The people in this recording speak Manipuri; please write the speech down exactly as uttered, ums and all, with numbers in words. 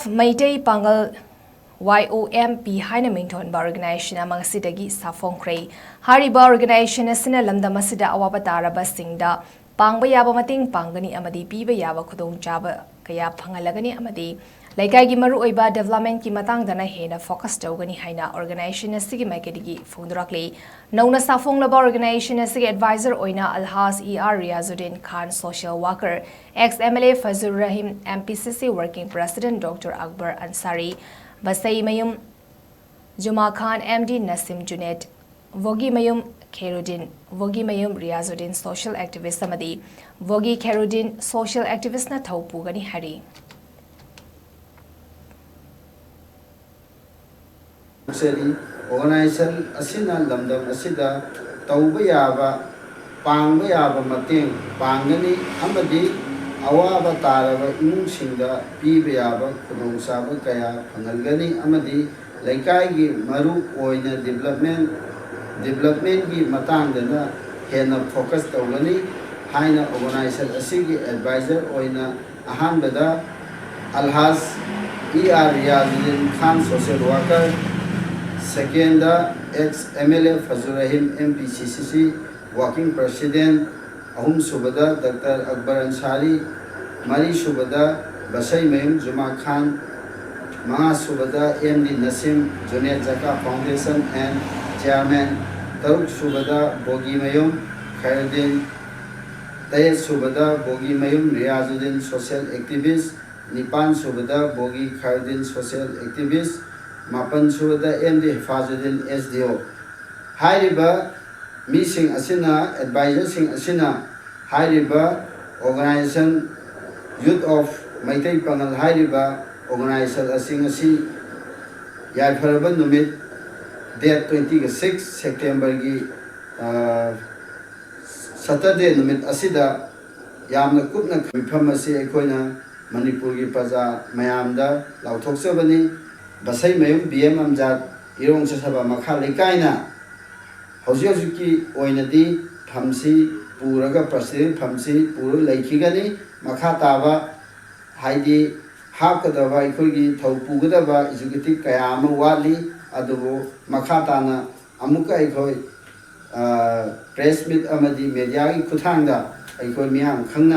ꯃꯩꯇꯩ ꯄꯥꯉꯜ Y O M P ꯍꯥꯏꯅ ꯃꯤꯡꯊꯣꯟꯕ ꯑꯣꯔꯒꯅꯥꯏꯖꯦꯁꯟ ꯑꯃ ꯉꯁꯤꯗꯒꯤ ꯁꯥꯐꯣꯡꯈ꯭ꯔꯦ꯫ ꯍꯥꯏꯔꯤꯕ ꯑꯣꯔꯒꯅꯥꯏꯖꯦꯁꯟ ꯑꯁꯤꯅ ꯂꯝꯗꯝ ꯑꯁꯤꯗ ꯑꯋꯥꯕ ꯇꯥꯔꯕꯁꯤꯡꯗ ꯄꯥꯡꯕ ꯌꯥꯕ ꯃꯇꯦꯡ ꯄꯥꯡꯒꯅꯤ ꯑꯃꯗꯤ ꯄꯤꯕ ꯌꯥꯕ ꯈꯨꯗꯣꯡꯆꯥꯕ ꯀꯌꯥ ꯐꯪꯍꯜꯂꯒꯅꯤ ꯑꯃꯗꯤ ꯂꯩꯀꯥꯏꯒꯤ ꯃꯔꯨꯑꯣꯏꯕ ꯗꯤꯕꯦꯂꯞꯃꯦꯟꯠꯀꯤ ꯃꯇꯥꯡꯗꯅ ꯍꯦꯟꯅ ꯐꯣꯀꯁ ꯇꯧꯒꯅꯤ ꯍꯥꯏꯅ ꯑꯣꯔꯒꯅꯥꯏꯖꯦꯁꯟ ꯑꯁꯤꯒꯤ ꯃꯥꯏꯀꯩꯗꯒꯤ ꯐꯣꯡꯗꯣꯔꯛꯂꯤ꯫ ꯅꯧꯅ ꯁꯥꯐꯣꯡꯂꯕ ꯑꯣꯔꯒꯅꯥꯏꯖꯦꯁꯟ ꯑꯁꯤꯒꯤ ꯑꯦꯗꯚꯥꯏꯖꯔ ꯑꯣꯏꯅ Alhaj E R Riyazuddin Khan, social worker, ex M L A Fazur Rahim, M P C C working president doctor Akbar Ansari, Basheimayum Juma Khan, M D Nasim Juned, Bhogimayum Khairuddin, Bhogimayum Riyazuddin, social activist ꯑꯃꯗꯤ ꯚꯣꯒꯤ ꯈꯦꯔꯨꯗꯤꯟ, ꯁꯣꯁꯤꯌꯦꯜ ꯑꯦꯛꯇꯤꯚꯤꯁꯠꯅ ꯊꯧ ꯄꯨꯒꯅꯤ ꯍꯥꯏꯔꯤ꯫ ꯐꯣꯡꯗꯣꯛꯆꯔꯤ꯫ ꯑꯣꯔꯒꯅꯥꯏꯖꯦꯁꯟ ꯑꯁꯤꯅ ꯂꯝꯗꯝ ꯑꯁꯤꯗ ꯇꯧꯕ ꯌꯥꯕ, ꯄꯥꯡꯕ ꯌꯥꯕ ꯃꯇꯦꯡ ꯄꯥꯡꯒꯅꯤ ꯑꯃꯗꯤ ꯑꯋꯥꯕ ꯇꯥꯔꯕ ꯏꯃꯨꯡꯁꯤꯡꯗ ꯄꯤꯕ ꯌꯥꯕ ꯈꯨꯗꯣꯡꯆꯥꯕ ꯀꯌꯥ ꯐꯪꯍꯟꯒꯅꯤ ꯑꯃꯗꯤ ꯂꯩꯀꯥꯏꯒꯤ ꯃꯔꯨ ꯑꯣꯏꯅ ꯗꯤꯕꯦꯂꯞꯃꯦꯟ, ꯗꯤꯕꯦꯂꯞꯃꯦꯟꯒꯤ ꯃꯇꯥꯡꯗꯅ ꯍꯦꯟꯅ ꯐꯣꯀꯁ ꯇꯧꯒꯅꯤ ꯍꯥꯏꯅ ꯑꯣꯔꯒꯅꯥꯏꯖꯦꯁꯟ ꯑꯁꯤꯒꯤ ꯑꯦꯗꯚꯥꯏꯖꯔ ꯑꯣꯏꯅ ꯑꯍꯥꯟꯕꯗ Alhaj E R Riyazuddin Khan, social worker, second ex M L A Fazur Rahim, M P C C C working president, ꯑꯍꯨꯝꯁꯨꯕꯗ ꯗꯥꯛꯇꯔ ꯑꯛꯕꯔ ꯑꯟꯁꯥꯔꯤ, ꯃꯔꯤꯁꯨꯕꯗ ꯕꯁꯩꯃꯌꯨꯝ ꯖꯨꯃꯥ ꯈꯥꯟ, ꯃꯉꯥꯁꯨꯕꯗ M D Nasim, Juned Zaka foundation and chairman, ꯇꯔꯨꯛꯁꯨꯕꯗ ꯕꯣꯒꯤꯃꯌꯨꯝ ꯈꯩꯔꯨꯗꯤꯟ, ꯇꯔꯦꯠꯁꯨꯕꯗ ꯕꯣꯒꯤꯃꯌꯨꯝ ꯔꯤꯌꯥꯖꯨꯗꯤꯟ, ꯁꯣꯁꯤꯌꯦꯜ ꯑꯦꯛꯇꯤꯚꯤꯁꯠ, ꯅꯤꯄꯥꯟꯁꯨꯕꯗ ꯕꯣꯒꯤ ꯈꯩꯔꯨꯗꯤꯟ, ꯁꯣꯁꯤꯌꯦꯜ ꯑꯦꯛꯇꯤꯚꯤꯁꯠ, ꯃꯥꯄꯟꯁꯨꯕꯗ M D Hifazuddin, S D O꯫ ꯍꯥꯏꯔꯤꯕ ꯃꯤꯁꯤꯡ ꯑꯁꯤꯅ, ꯑꯦꯗꯚꯥꯏꯖꯔꯁꯤꯡ ꯑꯁꯤꯅ ꯍꯥꯏꯔꯤꯕ ꯑꯣꯔꯒꯅꯥꯏꯖꯦꯁꯟ Youth of ꯃꯩꯇꯩ ꯄꯥꯉꯜ ꯍꯥꯏꯔꯤꯕ ꯑꯣꯔꯒꯅꯥꯏꯖꯦꯁꯟ ꯑꯁꯤ ꯉꯁꯤ ꯌꯥꯏꯐꯔꯕ ꯅꯨꯃꯤꯠ, date twenty six September ꯒꯤ, ꯑ, Saturday ꯅꯨꯃꯤꯠ ꯑꯁꯤꯗ ꯌꯥꯝꯅ ꯀꯨꯞꯅ ꯃꯤꯐꯝ ꯑꯁꯤ ꯑꯩꯈꯣꯏꯅ ꯃꯅꯤꯄꯨꯔꯒꯤ ꯄ꯭ꯔꯖꯥ ꯃꯌꯥꯝꯗ ꯂꯥꯎꯊꯣꯛꯆꯕꯅꯤ꯫ ꯕꯁꯩꯃꯌꯨꯝ B M ꯑꯝꯖꯥꯗ ꯏꯔꯣꯡ ꯆꯠꯊꯕ ꯃꯈꯥ ꯂꯩꯀꯥꯏꯅ ꯍꯧꯖꯤꯛ ꯍꯧꯖꯤꯛꯀꯤ ꯑꯣꯏꯅꯗꯤ ꯐꯝꯁꯤ ꯄꯨꯔꯒ, ꯄ꯭ꯔꯁꯤꯗꯦꯟ ꯐꯝꯁꯤ ꯄꯨꯔꯒ ꯂꯩꯈꯤꯒꯅꯤ꯫ ꯃꯈꯥ ꯇꯥꯕ, ꯍꯥꯏꯗꯤ ꯍꯥꯞꯀꯗꯕ, ꯑꯩꯈꯣꯏꯒꯤ ꯊꯧ ꯄꯨꯒꯗꯕ executive ꯀꯌꯥ ꯑꯃ ꯋꯥꯠꯂꯤ꯫ ꯑꯗꯨꯕꯨ ꯃꯈꯥ ꯇꯥꯅ ꯑꯃꯨꯛꯀ ꯑꯩꯈꯣꯏ press meet ꯑꯃꯗꯤ mediaꯒꯤ ꯈꯨꯠꯊꯥꯡꯗ ꯑꯩꯈꯣꯏ ꯃꯤꯌꯥꯝ ꯈꯪꯅ